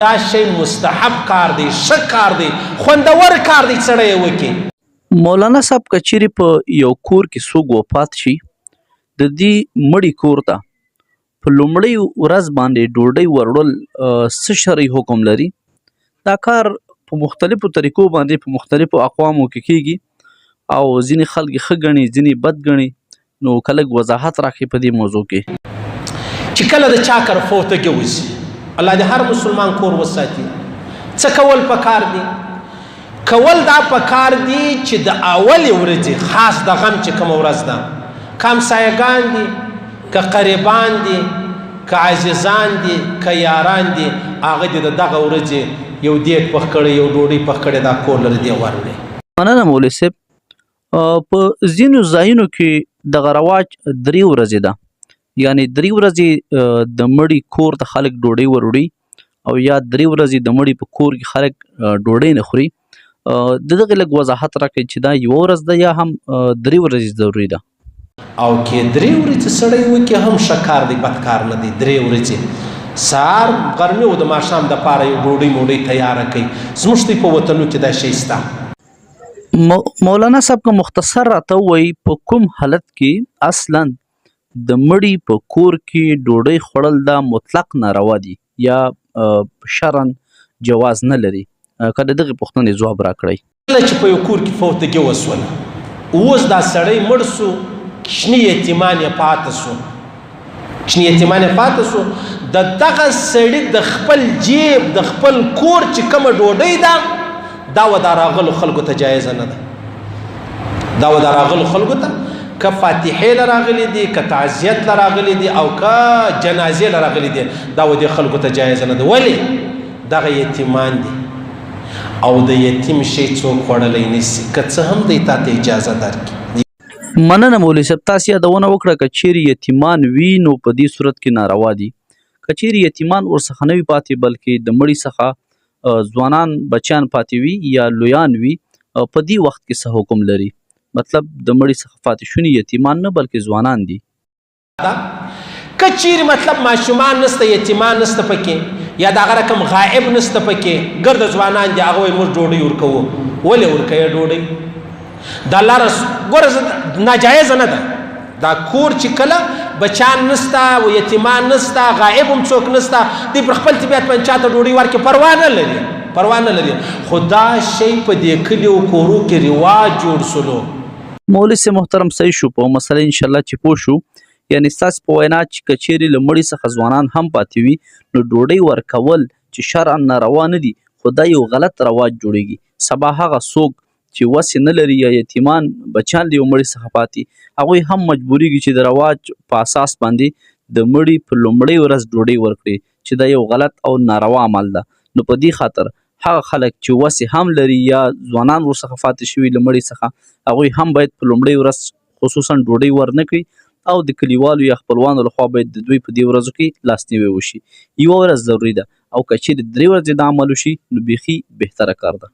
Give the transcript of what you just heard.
دا شی مستحب کار دی، ښه کار دی، خوندور کار دی، سړی یې وکړي. مولانا صاحب، که چیرې په یو کور کې څوک وفات شي، د دې مړي کور ته په لومړۍ ورځ باندې ډوډۍ وروړل څه شرعي حکم لري؟ دا کار په مختلفو طریقو باندې په مختلفو اقوامو کې کیږي او ځینې خلک یې ښه ګڼي، ځینې بد ګڼي. نو که لږ وضاحت راکړئ په دې موضوع کې. چې کله د چا کره فوتګي وشي، الله دې هر مسلمان کور وساتي، څه کول پکار دي؟ کول دا پکار دي چې د اولې ورځې، خاص د غم چې کومه ورځ ده، که همسایګان دي، که قریبان دي، که عزیزان دي، که یاران دي، هغه دې د دغه ورځې یو دیګ پخ کړي، یو ډوډۍ پخ کړي، دا کور لره دې وروړي. مننه مولوي صاحب. په ځینو ځایونو کې دغه رواج درې ورځې ده، یعنی درې ورځې د مړي کور ته خلک ډوډۍ وروړي او یا درې ورځې د مړي په کور کې خلک ډوډۍ نه خوري. د دغې لږ وضاحت راکړئ چې دا یوه ورځ ده یا هم درې ورځې ضروري ده؟ او که درې ورځې سړی وکړي هم ښه کار دی، بد کار نه دی. درې ورځې سهار غرمې او د ماښام دپاره یو ډوډۍ موډۍ تیاره کړئ. زموږ دی په وطنو کې دا شی شته. مولانا صاحب، که مختصر راته ووایي په کوم حالت کې اصلا د مړي په کور کې ډوډۍ خوړل دا مطلق ناروا دي یا شرعاً جواز نه لري؟ که د دغې پوښتنې ځواب راکړئ. کله چې په یو کور کې فوتګي وشوله، اوس دا سړی مړ شو، کوچني یتیمان یې پاته شو، کوچني یتیمان یې پاته شو، د دغه سړي د خپل جیب د خپل کور چې کومه ډوډۍ ده، دا و دا راغلو خلکو ته جایزه نه ده. دا و دا راغلو خلکو ته، که فاتحې له راغلي دي، که تعزیت له راغلي دي او که جنازې له راغلي دي، دا و دې خلکو ته جایزه نه ده. ولې؟ دغه یتیمان دي او د یتیم شی څوک خوړلی نشي، که څه هم دی تا ته اجازه درکړي. مننه مولوي صاحب، تاسو یادونه وکړه که چیرې یتیمان وي نو په دې صورت کې ناروا دي. که چیرې یتیمان ورڅخه نه وي پاتې، بلکې د مړي څخه ځوانان بچیان پاتې وي یا لویان وي، په دې وخت کې څه حکم لري؟ مطلب د مړي څخه پاتې شوني یتیمان نه بلکې ځوانان دي. ده که چیرې مطلب ماشومان نشته، یتیمان نشته پکې، یا د هغه رقم غائب نشته پکې، ګرده ځوانان دي، هغه وایي موږ ډوډۍ ورکوو. ولې ورکوې ډوډۍ؟ د الله رسول ګوره ناجایزه نه ده. دا کور چې کله بچان نشته و یتیمان نشته، غائب هم څوک نشته، دی پر خپل طبیعت باندې چاته ډوډۍ ورکړي پروا نه لري، پروا نه لري. خو دا شی په دې کلیو کورو کې رواج جوړ شولو. مولوي صاحب محترم، صحیح شو په مسله ان شاء الله چې پوه شو. یعنی ستاسو په وینا چې که چیرې له مړي څخه ځوانان هم پاتې وي نو ډوډۍ ورکول چې شرعا ناروا نه دي، خو دا یو غلط رواج جوړیږي. سبا هغه څوک چې وسې نه لري یا یتیمان بچیان له یو مړي څخه پاتې، هغوی هم مجبوریږي چې د رواج په اساس باندې د مړي په لومړۍ ورځ ډوډۍ ورکړي، چې دا یو غلط او ناروا عمل ده. نو په دې خاطر هغه خلک چې وسې هم لري یا ځوانان ورڅخه پاتې شوي له مړي څخه، هغوی هم باید په لومړۍ ورځ خصوصا ډوډۍ ورنه کړي او د کلیوالو یا خپلوانو لخوا باید د دوی په دې ورځو کې لاسنیوی وشي. یوه ورځ ضروري ده او که چیرې درې ورځې دا عمل وشي نو بیخي بهتره کار ده.